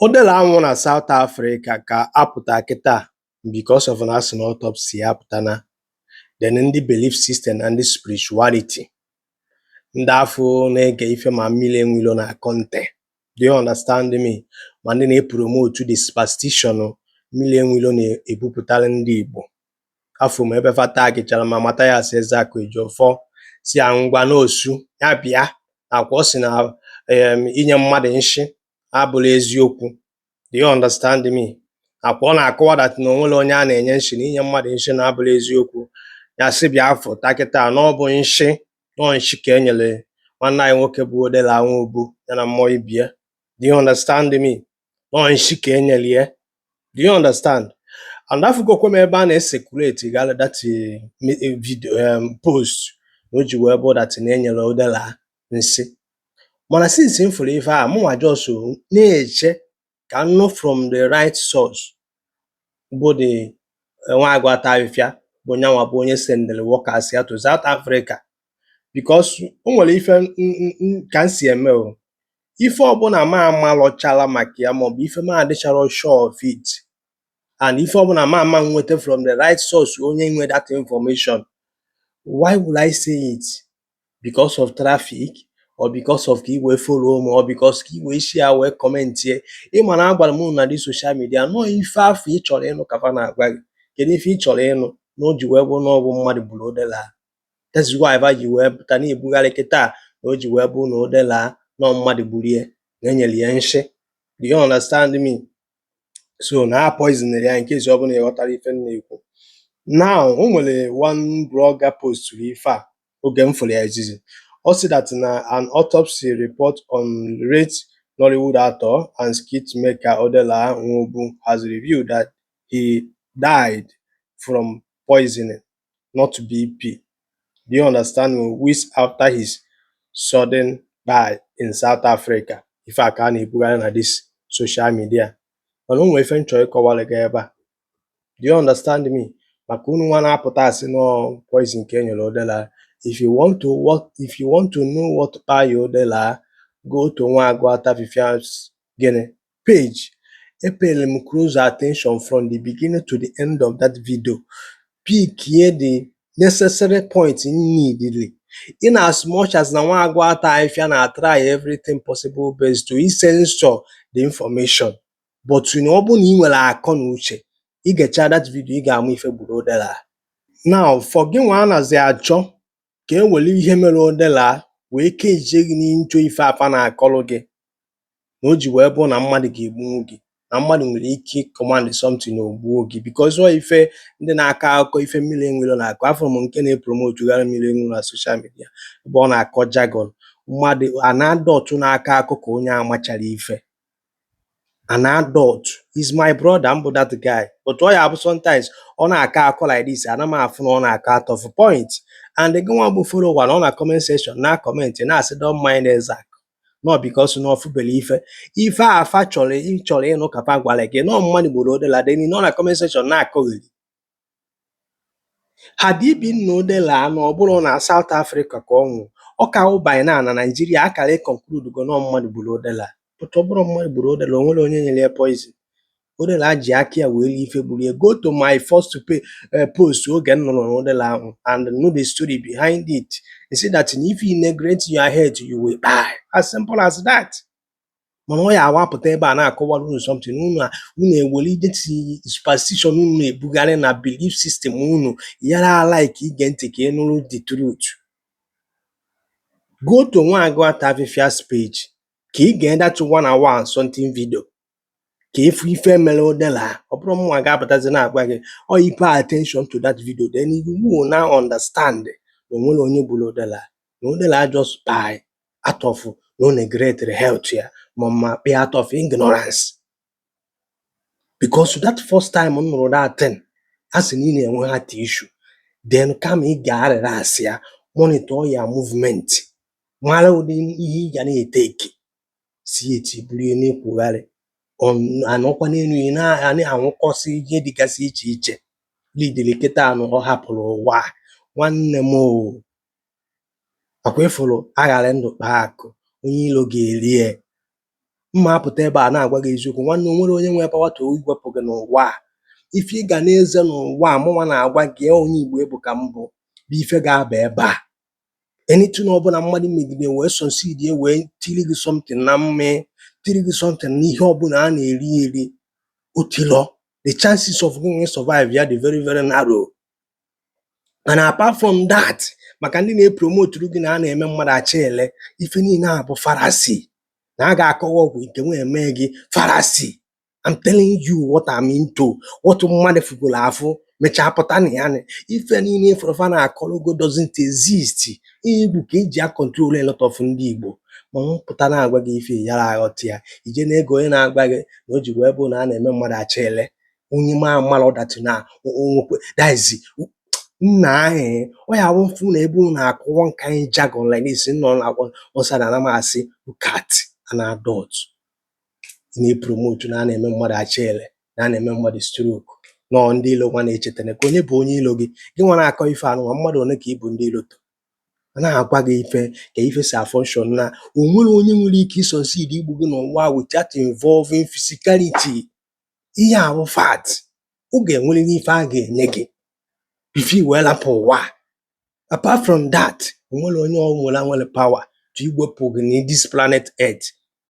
Odela anwụ na South Africa ka apụta kịta because of na asị na autopsy ya apụtana. Then ndị belief system na ndị spirituality, ndị afọ na-ege ife ma mmiri enwilo na-akọ nte, do you understand me? Ma ndị na-epromote the superstition mmiri enwilo na-ebupụtara ndị Igbo afọ m ebe fa tagichara ma Mathias Ezeaku Ejiofor si ya ngwa n'osu ya bịa nakwa ọ sị na inye mmadụ nshi abụrụ eziokwu, do you understand me? Nakwa ọ na-akọwa that na onwere onye a na-enye nshi na inye mmadụ nshi na abụrụ eziokwu. Ya sị bịa fụta kịta na ọ bụ nshi nọ nshi ka e nyere nwanne anyị nwoke bụ Odela Nwobu ya na mmụọ ibie, do you understand me? Nọ nshi ka e nyere ya, do you understand? And afụgokwa m ebe a na-ecirculate gara that video post na o ji wee bụ that na enyere Odela nsi. Mana since m fụrụ ife a, mụnwa just na-eche ka m nụ from the right source, bụ the Nwaagụ Afịfịa, bụ nyanwa bụ onye sendịrị workers ya to South Africa, because o nwere ife ka m si eme o. Ife ọbụla ma amalọchala maka ya, maọbụ ife ma adịchara sure of it, and ife ọbụla ma ama nweta from the right source, onye nwe that information, why would I say it? Because of traffic or because of ka i wee follow m or because ka i wee share wee commentie? Ịma na agwara m unu na dị social media nọọ ife afọ ị chọrọ ịnụ ka fa na-agwa gị. Kedu ife ị chọrọ ịnụ na o ji wee bụ na ọ bụ mmadụ gburu Odela? That's why fa ji wee pụta na-ebugharị kịta na o ji wee bụ na Odela nọ mmadụ gburu ya, na enyere ya nshi, do you understand me? So na a poisonere ya, in case ọ bụla ị ghọtara ife m na-ekwu. Now, o nwere one blogger posturu ife a. Oge m fụrụ ya izizi, ọ sị that na an autopsy report on late Nollywood actor and skit maker Odela Nwobu has revealed that he died from poisoning, not BP, do you understand me? Weeks after his sudden die in South Africa. Ife a ka a na-ebugharị na this social media. Mana o nwere ife m chọrọ ịkọwara gị ebe a, do you understand me? Maka unu nwa na-apụta asị nọ poison ka e nyere Odela, if you want to know what kpai Odela, go to Nwaagụ Afifia's gịnị page. Epere m close attention from the beginning to the end of that video, pick the necessary point needed, in as much as na Nwaagụ Afịfịa na try everything possible best to censor the information, but na ọ bụrụ na ị nwere akọ na uche, ị gecha that video, ị ga-ama ife gburu Odela. Now, for gị nwa anazi achọ ka e were ihe mere Odela wee kejie gị n'into ife afa na-akọrọ gị na o ji wee bụ na mmadụ ga-egbunwu gị, na mmadụ nwere ike command something na ogbuo gị, because ọ ife ndị na-akọ akụkọ ife mmiri enwilo na-akọ. Afụrụ m nke na-epromote gara mmiri enwilo na social media ebe ọ na-akọ jargon. Mmadụ an adult na-akọ akụkọ onye amachara ife. An adult is my brother mbụ, that guy, but ọ ya bụ sometimes ọ na-akọ akọ like this, ana m afụ na ọ na-akọ out of point. And gị nwa bụ follower na ọ na comment section na comment na-asị, "Don't mind Isaac," no, because na ọfụbere ife ife a afa chọrọ ịchọrọ ịnụ ka fa gwara gị nọ mmadụ gburu Odela. Then nọ na comment section na-akọgheri. Had it been na Odela na ọ bụrụ na South Africa ka ọ nwụ, ọ ka wụ by now na Nigeria akara conclude go nọ mmadụ gburu Odela. But ọ bụrụ mmadụ gburu Odela, o nwere onye nyere ya poison. Odela ji aka ya wee rie ife gburu ya. Go to my first pay, post oge m nụrụ na Odela ahụ and know the story behind it. You see that if you neglect your health, you will die, as simple as that. Mana ọ ya awapụta ebe a na-akọwara unu something, unu unu ewere ide superstition unu na-ebugharị na belief system unu yara like ige ntị ka ị nụrụ the truth. Go to Nwaagụ Afifia's page ka ị gee that one hour and something video ka ịfụ ife mere Odela. Ọ bụrụ mụnwa ga-apụtazi na-agwa gị ọ, you pay attention to that video, then you will now understand na onwere onye gburu Odela, na Odela just die out of na o neglect health ya ma kpee out of ignorance. Because that first time m nụrụ that thing, a sị na ị na-enwe heart issue, then kama ị ga-arelax ya, monitor ya movement, mara ụdị ihe ị ga na-eteki si eti buru ihe na-ekwugharị anọkwa n'elu ị na-anwụkọsị ihe dịgasị iche iche lidiri kịta anụ ọ hapụrụ ụwa a. Nwanne m o, akwa ịfụrụ aghara ndụ kpaa akụ onye ilo ga-eri ya. Mma apụta ebe a na-agwa gị eziokwu, nwanne, o nwere onye nwere power to iwepụ gị n'ụwa a. Ife ị ga na-eze n'ụwa a, mụnwa na-agwa gị, onye Igbo ebu ka m bụ ife ga-aba ebe a. Anything ọbụla mmadụ megide wee succeed, wee tiri gị something na mme, tiri gị something n'ihe ọbụla a na-eri eri, otilọ, the chances of gị survive ya dị very very narrow. And apart from that, maka ndị na-epromote gị na a na-eme mmadụ acha ele, ife niile a bụ fallacy, na a ga-akọwa ọgwụ nke nwee eme gị, fallacy. I'm telling you what I'm into, what mmadụ fugoro afụ mechaa pụta na ya. Ni ife niile ifụrụfa na-akọrọgo doesn't exist. Igwu ka eji a-control a lot of ndị Igbo. Ma m pụta na-agwa gị ife yara aghọta ya, ije na-ego onye na-agwa gị na o ji wee bụ na a na-eme mmadụ acha ele, onye ma amalụ that na onwekwe, that is, nna anyị, ọ ya awụ mfụ na ebe unu na-akụ one kind jargon like this nọ na ọsọ na ana m asị, look at an adult na-epromote na a na-eme mmadụ acha ele, na a na-eme mmadụ stroke, nọọ ndị ilo nwa na-echetara ka onye bụ onye ilo gị. Gị nwa na-akọ ife anụnwa, mmadụ one ka ị bụ ndị ilo to a na-agwa gị ife ka ife si a-function, na o nwere onye nwere ike isucceed igbu gị n'ụwa without involving physicality. Ihe a bụ fact. Ọ ga-enwerịrị ife a ga-enye gị before i wee lapụ ụwa a. Apart from that, o nwere onye ọ nwere nwere power to iwepụ gị na this planet earth.